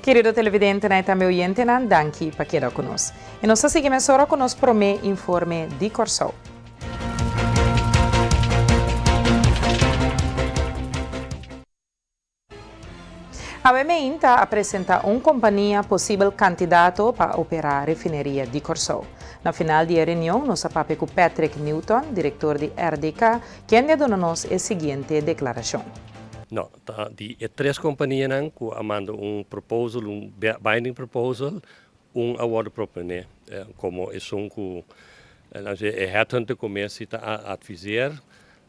Kerido televidentenan i tambe oyentenan, danki pa keda ku nos. I nos ta sigui mesora ku nos promé informe di Kòrsou. Awe meinta a presenta un kompania posibel kandidato pa operá refineria di Kòrsou. Na final di e reunion nos a papia ku Patrick Newton, direktor di RDK, kende a duna nos e siguiente deklarashon. No, ta di e tres kompanianan ku a manda un proposal, un binding proposal, un a wòrdu proponé komo esun ku e headhunter komé si ta adviseer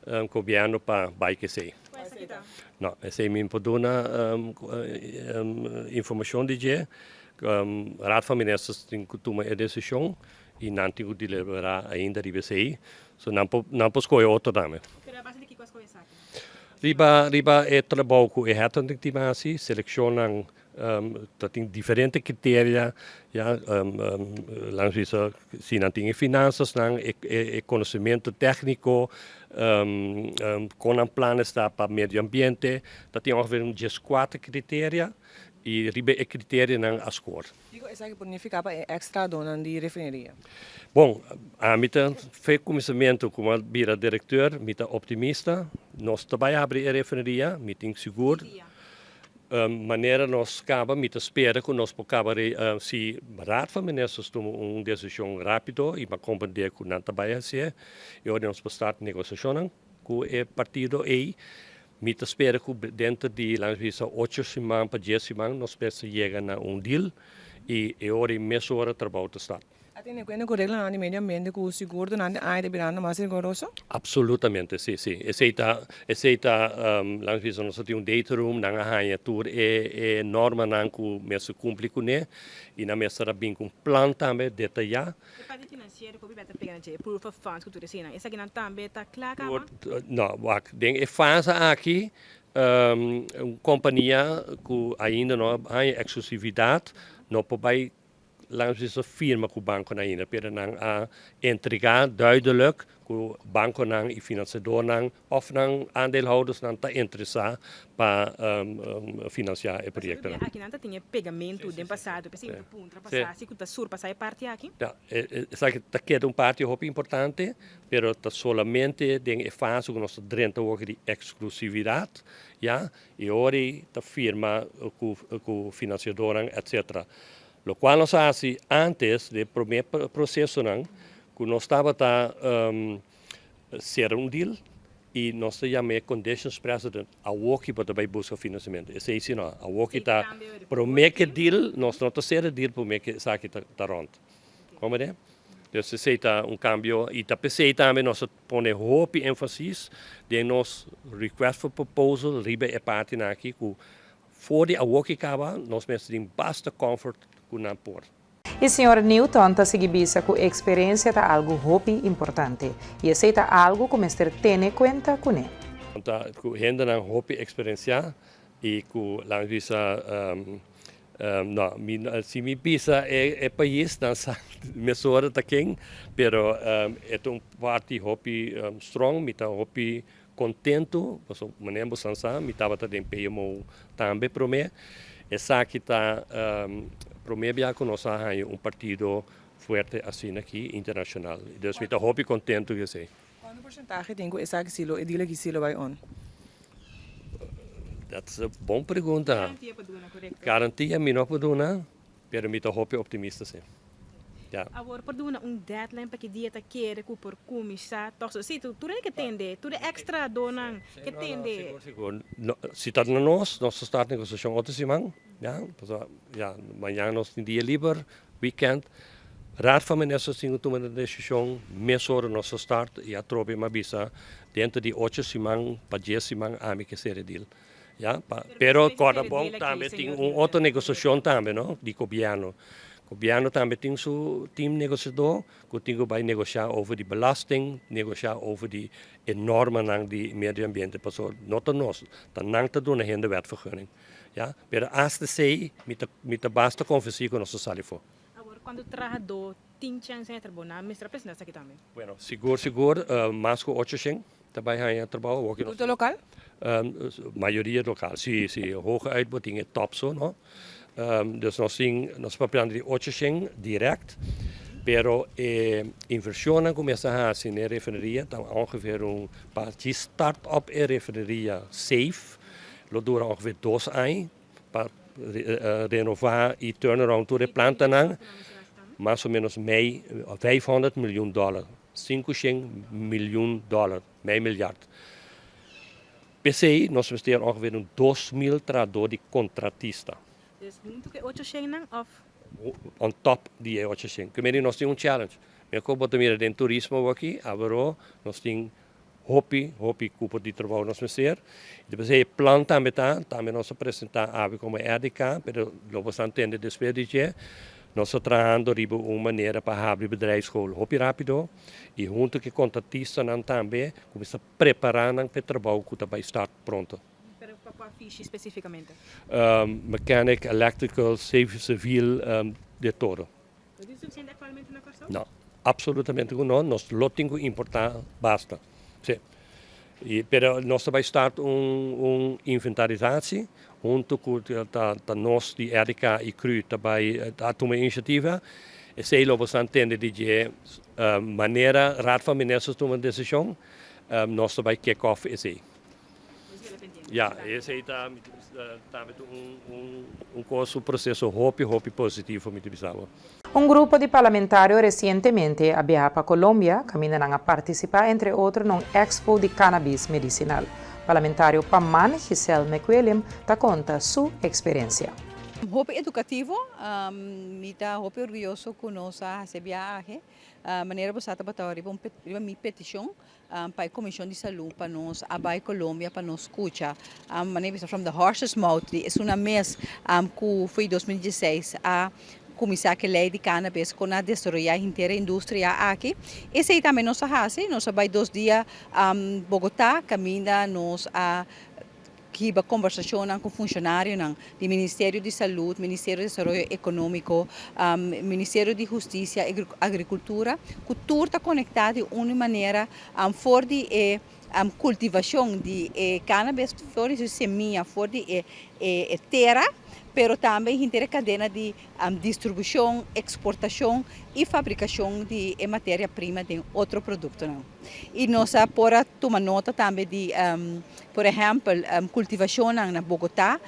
Gobièrnu pa bai ku esei. No, esei mi por duna informashon di dje. Raad van Ministers tin ku tuma e desishon i nan tin ku deliberá ainda riba esei. So nan por nan por skohe otro tambe. Pero a base di kiko a skohe esaki? Riba riba e trabou ku e headhunting team a hasi, selekshonnan Ta tin diferente criteria ya laat nos bisa si nan tin e finansasnan e conocimento tecnico con nan planes ta pa medio ambiente ta tin ongeveer un dieskuater criteria y riba e criterianan a score. Kiko esaki por nifica pa e extra donan di refineria? Bon, ami ta fe cuminsamentu cu mi a bira directeur mi ta optimista nos ta bay habri e refineria mi tin sigur. Manera nos caba, mi ta spera cu nos por caba si Raad van Ministers tuma un decision rapido y pa comprende cu nan ta bay hacié y ora nos por start negociacionnan cu e partido ey, mi ta spera cu dentro di laat nos bisa ocho siman pa dies siman nos mester yega na un deal y e ora y mesora trabao ta start. A tene kuenta ku reglanan di medio ambiente ku sigur durante aña ta birando mas rigoroso? Absolutamente, si, si. Esei ta, esei ta, laat nos bisa nos a tin un data room, nan a haña tur e e normanan ku mester kumpli kuné i nan mester a bin ku un plan tambe detayá. E parti finansiero ku Biblia ta pega na dje, e proof of funds ku tur eseinan, esakinan tambe ta kla kaba? No, wak, den e fase aki un kompania ku ainda no a haña eksklusividat no por bai Langs bisa firma ku bankonan ainda, pero nan a entregá duidelijk ku bankonan i finansiadornan òf nan aandeelhoudersnan ta interesá pa finansiá e proyektonan. Pasobra aki nan ta tin e pegamentu den pasado, p'esei mi ta puntra pa sa si ku ta surpasá e parti aki. Ya, esaki ta keda un parti hopi importante, pero ta solamente den e fase ku nos ta drenta awor di eksklusividat, ya, i ora ei ta firma ku finansiadornan etcetera. Lokual nos a hasi antes di e promé prosesonan ku nos tabata sera un deal i nos ta yama e conditions precedent awoki bo ta bai buska finansiamentu. Esei si no. Awoki ta promé ku e deal nos no ta sera deal promé ku esaki ta rònt. Komprende? Dus esei ta un kambio i ta p'esei tambe nos a pone hopi énfasis den nos request for proposal riba e partinan aki ku For di awoki kaba nos mester tin basta comfort ku nan por. E señor Newton ta sigui bisa ku eksperensia ta algu hopi importante i esei ta algu ku mester tene kuenta kuné. Ta ku hendenan hopi eksperensiá i ku laat mi bisa no mi si mi bisa e pais nan sa mesora ta ken pero e ta un parti hopi strong mi ta hopi Kontentu, pasobra manera bo san sa, mi tabata den PMO tambe promé. Esaki ta promé bia ku nos a haña un partido fuerte asina aki internashonal. Dus mi ta hopi kontentu ku esei. Kuantu porsentahe tin ku esaki si lo e deal aki si lo bai on? Dat is un bon pregunta. Garantia por duna, korekto? Garantia mi no por duna. Pero mi ta hopi optimista si. Ya. Awor por duna un deadline pa ki dia ta kere ku por kuminsá tòg so? Si, tur hende ke tende, tur e extra donan ke tende. Sigur, sigur. No, si ta na nos, nos ta start negosiashon otro siman, ya, pasobra, ya, mañan nos tin dia liber, weekend. Raad van Ministers tin ku tuma e desishon mesora nos ta start i atrobe mi a bisa denter di ocho siman pa dies siman ami ke sera e deal. Ya, pa, pero kòrda bon tambe tin un otro negosiashon tambe no, di gobièrnu. Gobièrnu tambe tin su team negosiadó ku tin ku bai negosiá over di belasting, negosiá over di e normanan di medio ambiente, pasobra no ta nos, ta nan ta duna hende wetvergunning. Ya, pero asta esei mi ta mi ta basta konvensí ku nos ta sali afó. Awor kuantu trahadó tin chèns den e trabou? Nan mester a presentá esaki tambe? Bueno, sigur sigur mas ku ocho shen. Ta bai haña trabou awor ki nos. Tur ta lokal? Mayoria lokal, si, si. Hooguit bo tin e top so, no? Dus nos tin, nos ta papiando di 800 direct, pero e inversionnan cu mester haci na e refineria ta ongeveer un, pa djis start up e refineria safe, lo dura ongeveer 2 aña pa renova y turn around tur e plantanan, mas o menos mei, 500 miljoen dollar, 500 miljoen dollar, mei miljard. P'esey, nos mester ongeveer un 2000 trahador di contratista. Dus hunto cu 800 of On top di 800. Cu nos tin un challenge. Mi cu bo ta mira den turismo aki, awor nos tin hopi, hopi cupo di trabou nos mester. Despues e plan tambe ta, tambe nos a presenta awe como RDK, pero lo bo entende despues di dje, nos ta trahando riba un manera pa habri bedrijfsschool hopi rapido y hunto cu contratistanan tambe cuminsa prepara pa e trabou cu bay start pronto. Pero pa cua fishi specificamente? Mechanic, electrical, safe, civil, di tur. No tin suficiente actualmente na Corsou? No, absolutamente no. Nos lo tin cu importa basta. Si. Y, pero nos bay start un inventarisatie hunto cu ta nos di RDK y CRU tambe ta tuma iniciativa. Esey lo bo entende di e manera Raad van Ministers tuma un decision, nos bay kick off esey. Ja, esey ta un cos, un proceso hopi, hopi positivo, mi ta bisa. Un grupo di parlamentario recientemente a biaha pa Colombia, caminda a participa, entre otro, den un expo di cannabis medicinal. Parlamentario pa MAN, Giselle McWilliam, ta conta su experiencia. Hopi educativo, mi ta hopi orguyoso cu nos a haci e biahe. Manera bo tabata riba un riba mi peticion pa e Comision di Salud pa nos a bay Colombia pa nos scucha. Manera bisa from the horse's mouth, di esunnan mes cu for di 2016 a cuminsa cu ley di cannabis cu a desaroya henter e industria aki. Esey tambe nos a haci, nos a bay 2 dia Bogotá, caminda nos a hiba conversacion cu funcionario di Ministerio di Salud, Ministerio di Desaroyo Economico, Ministerio di Husticia y Agricultura, cu tur ta conecta di un manera for di e cultivacion di cannabis, for di simia, for di e tera, pero tambe henter cadena di distribucion, exportacion y fabricacion di materia prima di otro producto. Y nos por a tuma nota tambe di, por ehempel, cultivacion na Bogotá,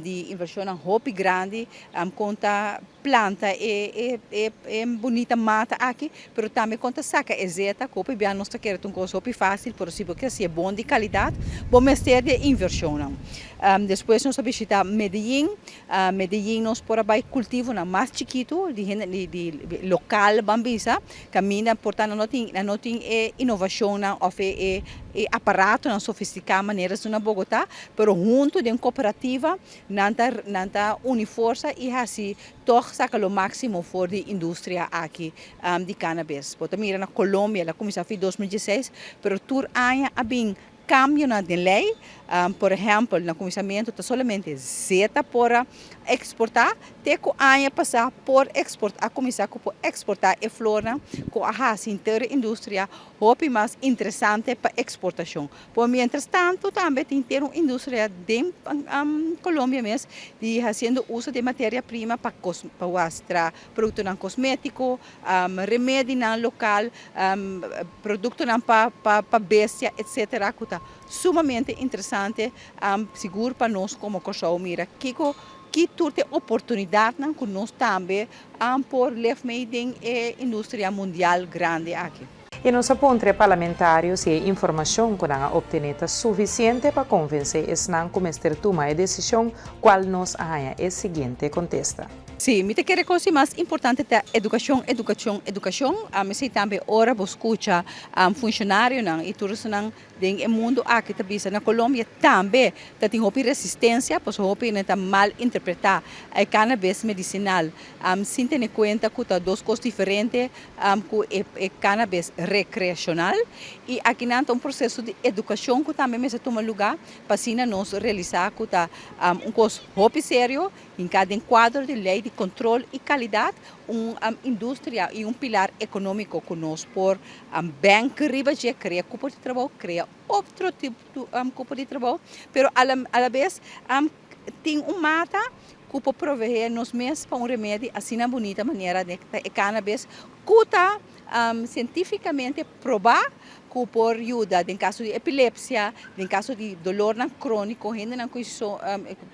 di inversion hopi grandi, con ta planta e bunita mata aki, pero tambe con ta saca e zeta, cu bia nos ta kere un cos hopi facil, pero si bo e bon di calidad, bo mester di inversion. Despues nos a bishita Medellín, Medellín nos por a bay cultivo na mas chikito, di local ban bisa, caminda por tanto no tin e innovacion of e aparato nan sofistica manera na Bogotá, pero hunto di un cooperativa nan ta uni forsa y asina toch saca lo maximo for di industria aki di cannabis. Bo ta mira na Colombia, el a cuminsa den 2016, pero tur aña a bin cambio na ley, por ehempel, na cuminsamento ta solamente zeta por exporta, te cu aña pasa por exporta, a cuminsa por exporta e flor, cu a haci henter industria hopi mas interesante pa exportacion. Por mientras tanto, tambe tin un industria den Colombia mes di haciendo uso di materia prima pa producto nan cosmetico, remedi nan local, producto nan pa bestia, etc. Cu ta sumamente interesante, sigur pa nos como Corsou mira kico cu tur e oportunidad cu nos tambe por leef mee den e industria mundial grandi aki. Y nos a puntra parlamentario si e informacion cu nan a obtene ta suficiente pa convence esnan cu mester tuma e decision, cual nos a haya e siguiente contesta. Si, mi ta kere cos mas importante ta educacion, educacion, educacion. Ami si tambe ora bo scucha funcionario nan y tur nan den e mundo aki ta bisa na Colombia tambe ta tin hopi resistencia, pues hopi ta mal interpreta e cannabis medicinal. Sin tene cuenta cu ta dos cos diferente cu e cannabis recreacional y aki nan un proceso di educacion cu tambe mester tuma luga pa asina nos realisa cu ta un cos hopi serio den cada cuadro di ley di control y calidad, un industria y un pilar economico cu nos por bank riba dje, crea cupo di trabou, crea otro tipo di cupo di trabou, pero a la bes tin un mata. ku por proveé nos mes pa un remedi asina bunita manera di e cannabis ku ta sientífikamente probá ku por yuda den kaso di epilepsia, den kaso di dolornan króniko, hendenan ku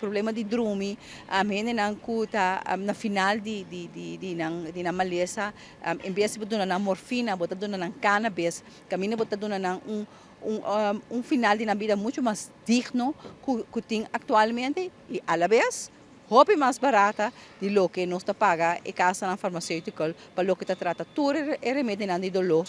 problema di drumi, hendenan ku ta na final di di nan di nan malesa, en bes di bo duna nan morfina bo ta duna nan cannabis, kaminda bo ta duna nan un un final di nan bida muchu mas digno ku tin aktualmente i alabes hopi mas barata di loke nos ta paga e kasanan farmaseutiko pa loke ta trata tur e remedinan di doló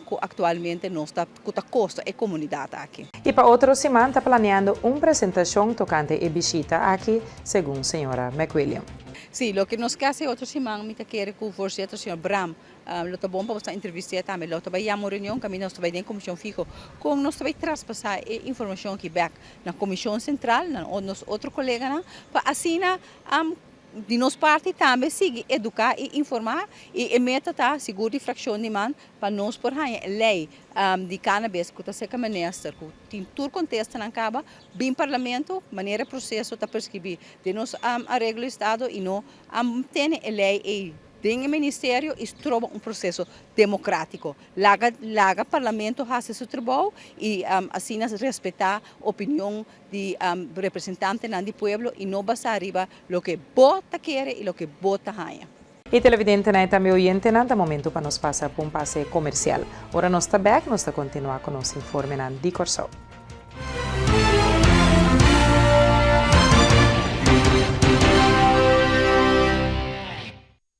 ku aktualmente nos ta ku ta kosta e komunidat aki. I pa otro siman ta planeando un presentashon tokante e bishita aki, segun señora McWilliam. Sí, loke nos ke hasi otro siman mi ta kere ku voorzitter señor Bram Lo ta bon pa bo sta entrevist'é tambe. Lo ta bai yama un reunion kaminda nos ta bai den komishon fiho. Kon nos ta bai traspasá e informashon aki bèk na komishon sentral, na nos otro koleganan, pa asina di nos parti tambe sigui eduká i informá. I e meta ta, sigur di frakshon di man, pa nos por haña e lei di cannabis ku ta serka minister, ku tin tur kontestanan kaba, bin parlamento manera e proseso ta preskribí den nos areglo di estado i no tene e lei ei den e ministerio y stroba un proceso democratico. Laga laga parlamento haci su trabou y asina respeta opinion di representantenan di pueblo y no basa riba loke bo ta kere y loke bo ta haña. Y televidentenan y tambe oyentenan, ta momento pa nos pasa pa un pase comercial. Ora nos ta bek, nos ta continua cu nos informenan di Corsou.